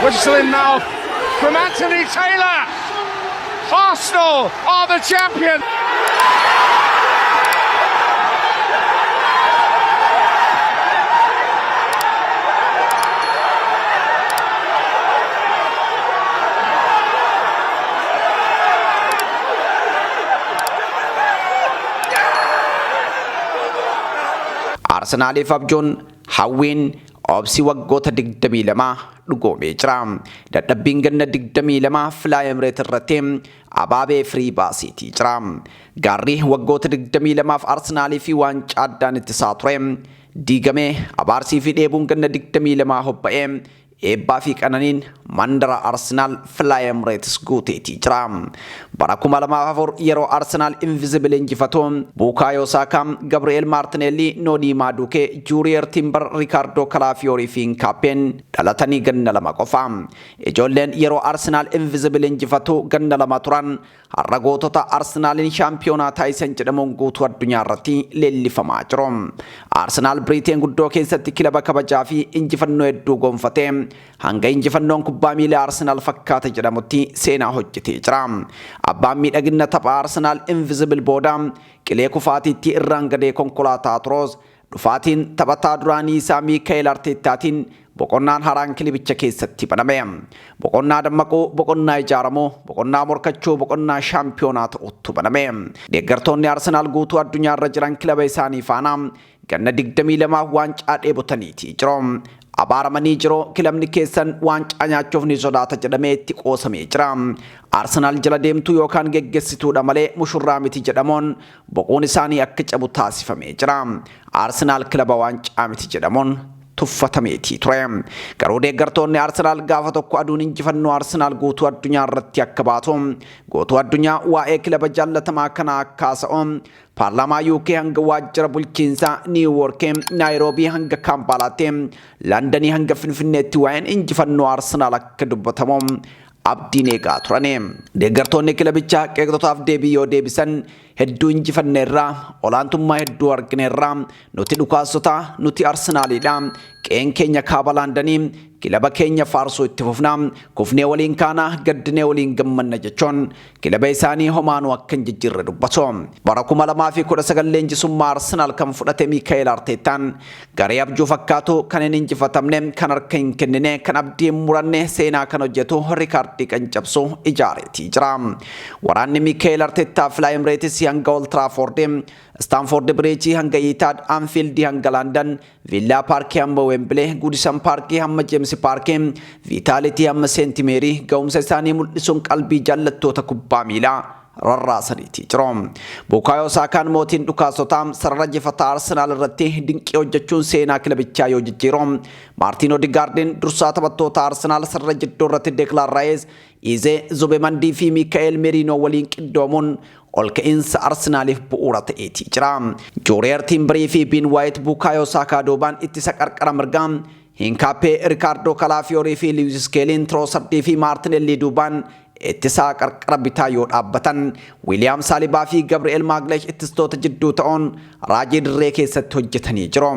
Whistling now from Anthony Taylor. Arsenal are the champion. Arsenaaliif abjuun, hawwiin, obsi waggoota 22 dhugoomee jira. Dadhabbiin ganna 22 Fly Emirates irratti abaabee firii baasiitii jira. Gaarri waggoota 22f Arsenaalii fi waancaa addaan ittisaa ture diigamee, abaarsii fi dheebuun ganna 22 hobba'ee, eebbaa fi qananiin mandara Arsenaal Fly Emirates guuteetii jira. Bara 2004 yeroo Arsenaal Invisible injifatu Bukaayoo Saakaa, Gabri'eel Maartineelli, Noonii Maadukee, Juuriyer Timbar, Rikaardoo Kalaafiyoorii fi Inkaappeen dhalatanii ganna 2 qofa. Ijoolleen yeroo Arsenaal Invisible injifatu ganna 2 turan har'a gootota Arsenaaliin shaampiyoonaa taasisan jedhamuun guutuu addunyaa irratti leellifamaa jiru. Arsenaal Biriiteen guddoo keessatti kilaba kabajaa fi injifannoo hedduu gonfatee hanga injifannoon kubbaa miilaa Arsenaal fakkaata jedhamutti seenaa hojjetee jira. Abbaan miidhagina tapha Arsenaal Invisible booda qilee kufaatiitti irraan gadee konkolaataa turoos dhufaatiin taphataa duraanii isaa Miikaa'el Arteettaatiin boqonnaan haaraan kilabicha keessatti baname. Boqonnaa dammaquu, boqonnaa ijaaramuu, boqonnaa morkachuu, boqonnaa shaampiyoonaa ta'utu baname. Deeggartoonni Arsenaal guutuu addunyaa irra jiran kilaba isaanii faana ganna 22 waancaa dheebotaniitii jiru. Abaaramanii jiru, kilabni keessan waancaa nyaachuuf ni sodaata jedhamee itti qoosamee jira. Arsenaal jala deemtuu yookaan geggeessituudha malee mushurraa miti jedhamuun boquun isaanii akka cabu taasifamee jira. Arsenaal kilaba waancaa miti jedhamuun tuffatameetii ture. Garuu deeggartoonni Arsenaal gaafa tokko aduun injifannoo Arsenaal guutuu addunyaa irratti akka baatu, guutuu addunyaa waa'ee kilaba jaallatamaa kanaa akka haasa'u, paarlaamaa UK hanga waajjira bulchiinsaa Niiw Yoork, Naayiroobii hanga Kaampaalaatti, Londonii hanga Finfinneetti waa'een injifannoo Arsenaal akka dubbatamu abdiin eegaa turani. Deeggartoonni kilabichaa qeeqxotaaf deebii yoo deebisan, hedduu injifanneerra, olaantummaa hedduu argineerra, nuti dhukaastota, nuti Arsenaaliidha, qe'een keenya kaaba Laandanii, kilaba keenya faarsuu itti fufna, kufnee waliin kaana, gaddinee waliin gammanna jechuun kilaba isaanii homaanuu akka hin jijjiirre dubbatu. Bara 2019 leenjisummaa Arsenaal kan fudhate Miikaa'el Arteettaan garee abjuu fakkaatu, kan hin injifatamne, kan harka hin kennine, kan abdii hin muranne, seenaa kan hojjetu, riikaardii kan cabsu ijaareetii jira. Waraanni Miikaa'el Arteettaa Fly Emirates hanga Old Trafford, Stamford Bridge hanga Etihad, Anfield hanga London, Villa Park hamma Wembley, Goodison Park hamma James Park, Vitality hamma St Mary ga'umsa isaanii mul'isuun qalbii jaallattoota kubbaa miilaa rarraasaniitii jiru. Bukaayoo Saakaan mootiin dhukaasotaa sarara jifataa Arsenaal irratti dinqii hojjechuun seenaa kilabichaa yoo jijjiiru, Maartiin Odigaardiin dursaa taphattoota Arsenaal sarara jidduu irratti Deklaan Raayis, Iizee, Zubemandii fi Miikaa'el Meriinoo waliin qindoomuun ol ka'iinsa Arsenaaliif bu'uura ta'eetii jira. Juuriyer Tiimbirii fi Biin Waayit Bukaayoo Saakaa duubaan ittisa qarqara mirgaa, Hinkaappee, Rikaardoo Kalaafiyoorii fi Liwis Skeeliin Tiroosardii fi Maartinellii duubaan ittisaa qarqara bitaa yoo dhaabbatan, Wiiliyaam Saalibaa fi Gabri'eel Maaglesh ittistoota jidduu ta'uun raajii dirree keessatti hojjetanii jiru.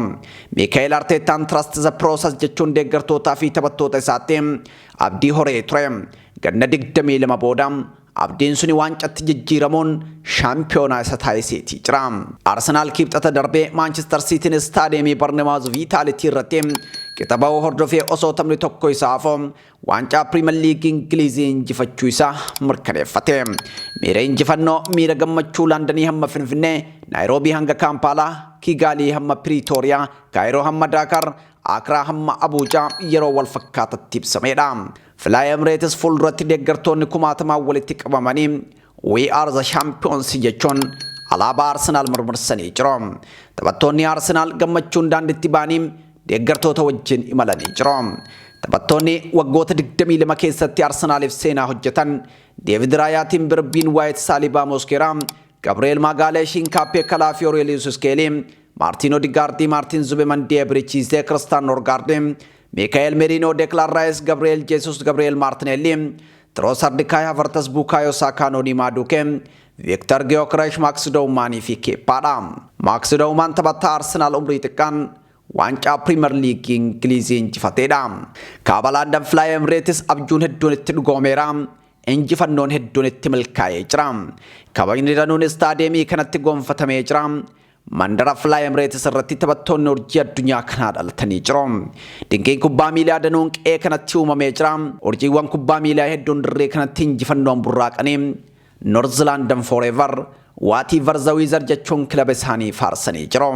Miikaa'el Arteettaan "Trust the process" jechuun deeggartootaa fi taphattoota isaatti abdii horee ture. Ganna 22 booda abdiin suni waancatti jijjiiramuun shaampiyoonaa isa taasiseetii jira. Arsenaal Kibxata darbee Maanchister Siitiin istaadiyeemii Barnemaaz Viitaalitii irratti qixa ba'uu hordofee osoo taphni tokko isaa hafu waancaa Piriimer Liigii Ingilizii injifachuu isaa mirkaneeffate. Miira injifannoo, miira gammachuu Laandanii hamma Finfinnee, Naayiroobii hanga Kaampaalaa, Kiigaalii hamma Piriitooriyaa, Kaayiroo hamma Daakaar, Akraa hamma Abuujaa yeroo wal fakkaatatti ibsamedha. Fly Emirates fuulduratti deeggartoonni kumaatamaan walitti qabamanii "We are the champions" jechuun alaabaa Arsenaal mirmirsanii jiru. Taphattoonni Arsenaal gammachuun daandiitti ba'anii deeggartoota wajjin imalanii jiru. Taphattoonni waggoota 22 keessatti Arsenaaliif seenaa hojjetan Deevid Raayaa, Timber, Biin Waayit, Saalibaa, Moskeeraa, Gabrieel Maagaaleesh, Hinkaappee, Kalaafiyoor, Liwis Skeelii, Maartiin Odigaardii, Maartiin Zubemandii, Ebrichiisee, Kiristaan Norgaardii, Miikaa'el Meriinoo, Deklaan Raayis, Gabrieel Jeesus, Gabrieel Maartinelli, Tiroosard, Kaay Havartas, Bukaayoo Saakaa, Noonii Maaduukee, Viiktar Giyookresh, Maaks Dowmaanii fi Keeppaadha. Maaks Dowmaan taphataa Arsenaal umrii xiqqaan Waancaa Piriimer Liigii Ingilizii injifateedha. Kaaba Landan Fly Emirates abjuun hedduun itti dhugoomeera. Injifannoon hedduun itti milkaa'ee jira. Kabajni danuun istaadiyeemii kanatti gonfatamee jira. Mandara Fly Emirates irratti taphattoonni urjii addunyaa kanaa dhalatanii jiru. Dinqiin kubbaa miilaa danuun qe'ee kanatti uumamee jira. Urjiiwwan kubbaa miilaa hedduun dirree kanatti injifannoon burraaqanii "North London Forever, Whatever the Weather" jechuun kilaba isaanii faarsanii jiru.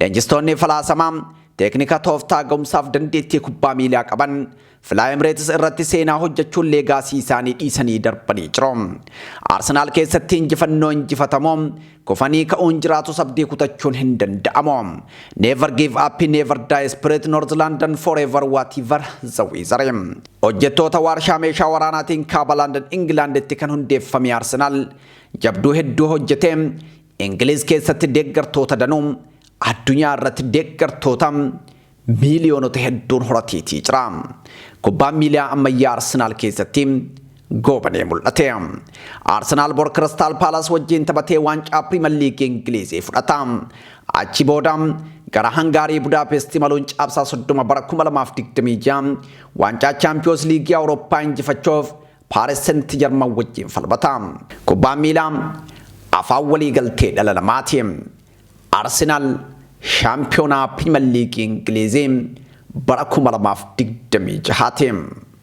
Leenjistoonni falaasamaa teeknika, tooftaa, ga'umsaaf dandeettii kubbaa miilaa qaban Fly Emirates irratti seenaa hojjechuun legacy isaanii dhiisanii darbanii jiru. Arsenaal keessatti injifannoo injifatamoo kufanii ka'uun jiraatus abdii kutachuun hin danda'amu. Never give up, never die spirit, North London forever, whatever the weather. Hojjettoota warshaa meeshaa waraanaatiin kaaba London Ingilaanditti kan hundeeffame Arsenaal jabduu hedduu hojjetee Ingiliz keessatti deeggartoota danuu, addunyaa irratti deeggartoota miiliyoonota hedduun horateetii jira. Kubbaan miilaa ammayyaa Arsenaal keessatti goobanee mul'ate. Arsenaal bor Kiristaal Paalas wajjin taphatee waancaa Piriimer Liigii Ingilizii fudhata. Achi booda gara Hangaarii Budaapest imaluun Caamsaa 30 bara 2026 waancaa Chaampiyoons Liigii Awurooppaa injifachuuf Paaris Seent Jarman wajjin falmata. Kubbaan miilaa afaan walii galtee dhala namaati. Arsenaal shaampiyoonaa Piriimer Liigii Ingilizii bara 2026ti.